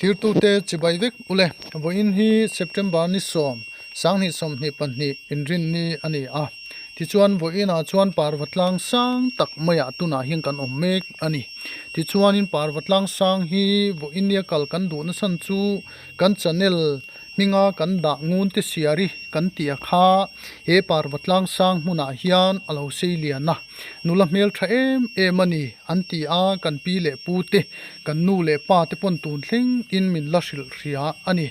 Thirtute chibai vek ule. Vawiin hi September ni sawm, sanghnih sawmhnih pahnih inrinni a ni a. Tichuan vawiinah chuan parva tlang sang tak maiah tunah hian kan awm mek a ni. Tichuanin parva tlang sang hi vawiin nia kal kan duh nasan chu kan channel Hminga kan dah ngun te siari kan tih a kha he parva tlang sang hmunah hian a lo sei lian a, nula hmel tha em em a ni an ti a, kan pi leh pu te, kan nu leh pa te pawn tun thleng in min la hrilh hria a ni.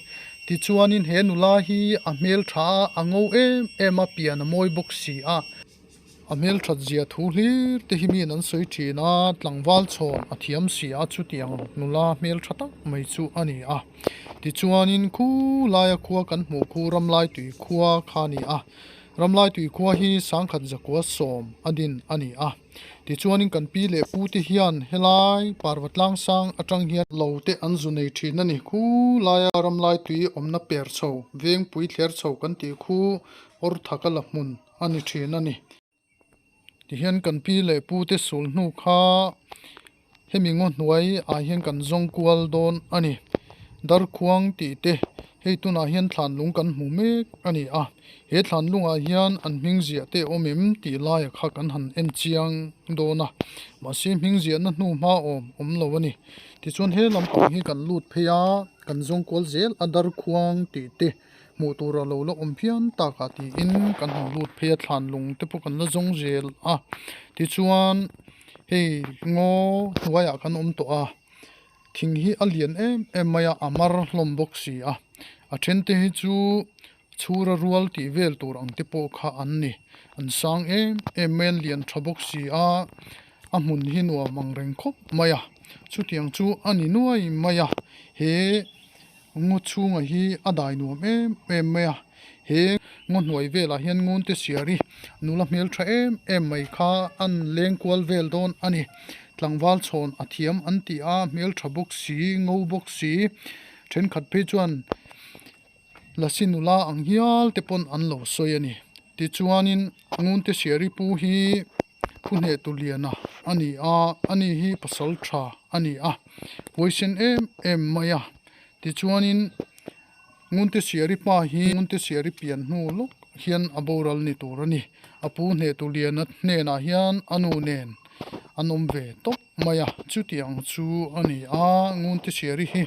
Tichuanin he nula hi a hmel tha a, a ngo em em a, pian a mawi bawk si a. A hmelthat zia thu hlir te hi miin an sawi thin a, tlangval chhawn a thiam si a, chutiang nula hmeltha tak mai chu a ni a. Tichuanin khu laia khua kan hmuh khu Ramlai tui khua kha a ni a, Ramlai tui khua hi sangkhat zakua sawm a din a ni a. Tichuanin kan pi leh pu te hian helai parva tlang sang atang hian lo te an zu nei thin a ni. Khu laia Ramlai tui awmna per chho, vengpui thler chho kan tih khu awr thaka la hmun a ni thin a ni. Tihian kan pi leh pu te sul hnu kha hemi ngaw hnuai ah hian kan zawng kual dawn a ni. Darkhuang tih te hei tunah hian thlan lung kan hmu mek a ni a. He thlan lungah hian an hming ziah te awm em tih laia kha kan han en chiang dawn a. Mahse hming ziahna hnu hma awm awm lo a ni. Tichuan he lampang hi kan lut phei a, kan zawng kual zel a darkhuang tih te. Hmuh tur a lo la awm phian tak ah tiin kan han lut phei a thlan lung te pawh kan la zawng zel a tichuan hei ngaw hnuaiah kan awm tawh a thing hi a lian em em mai a a mar hlawm bawk si a a then te hi chu chhura rual tih vel tur ang te pawh kha an ni an sang em em mai a an lian tha bawk si a a hmun hi nuam ang reng khawp mai a chutiang chu a ni nuai mai a he. Ngaw chhunga hi a dai nuam em em mai a, he ngaw hnuai velah hian ngun te siari nula hmel tha em em mai kha an leng kual vel dawn a ni. Tlangval chhawn a thiam an ti a, hmel tha bawk si, ngo bawk si, thenkhat phei chuan lasi nula ang hial te pawn an lo sawi a ni. Tichuanin ngun te siari pu hi Pu Hnehtuliana a ni a, ani hi pasal tha a ni a, huaisen em em mai a. Tichuanin Ngunte Siari pa hi Ngunte Siari pian hnu lawk hian a boral ni tur a ni. A pu Hnehtuliana hnenah hian a nu nen an awm ve tawp mai a, chutiang chu a ni a. Ngunte Siari hi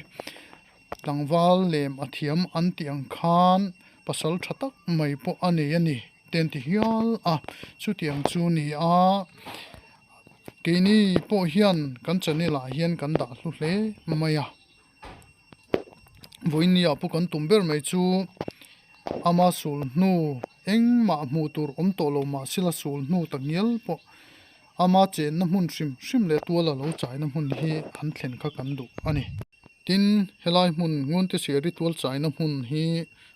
tlangval lem a thiam an tih ang khan pasal tha tak mai pawh a nei a ni. Te an ti hial a, chutiang chu ni a, keini pawh hian kan channel ah hian kan dah hlu hle mai a, vawiin ni ah pawh kan tum ber mai chu ama sul hnu engmah hmuh tur awm tawh lo mahse la sul hnu tak ngial pawh ama chenna hmun hrim hrim leh tuala lo chaina hmun hi an thlen kha kan duh a ni. Tin, helai hmun Ngunte Siari tual chaina hmun hi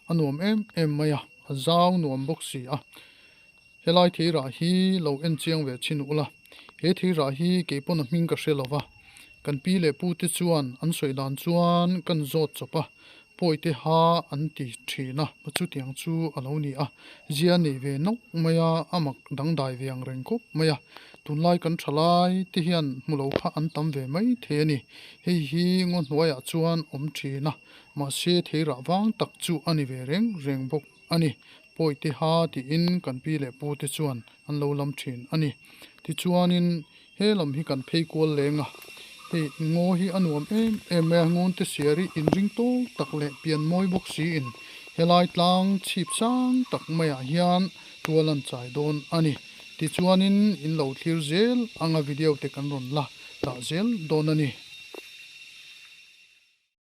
a nuam em em mai a, a zau nuam bawk si a. Helai theirah hi lo en chiang ve chin ula, he theirah hi kei pawn a hming ka hre lo va, kan pi leh pu te chuan an sawi dan chuan kan zawt chawp a, pawi te ha an ti thin a, chutiang chu a lo ni a, zia nei ve nawk mai a, a mak dangdai ve ang reng khawp mai a, tunlai kan tha lai te hian hmu lo kha an tam ve mai thei a ni. Hei hi ngaw hnuaiah chuan awm thin a, mahse theirah vang tak chu a ni ve reng reng bawk a ni. Pawi te ha tiin kan pi leh pu te chuan an lo lam thin a ni. Tichuanin he lam hi kan phei kual leng a, hei ngaw hi a nuam em em mai a, ngawn te siar hi inring tawk tak leh pian mawi bawk siin helai tlang chhip sang tak maiah hian tual an chai dawn a ni. Tichuanin in lo thlir zel anga video te kan rawn la. Dah zel dawn a ni.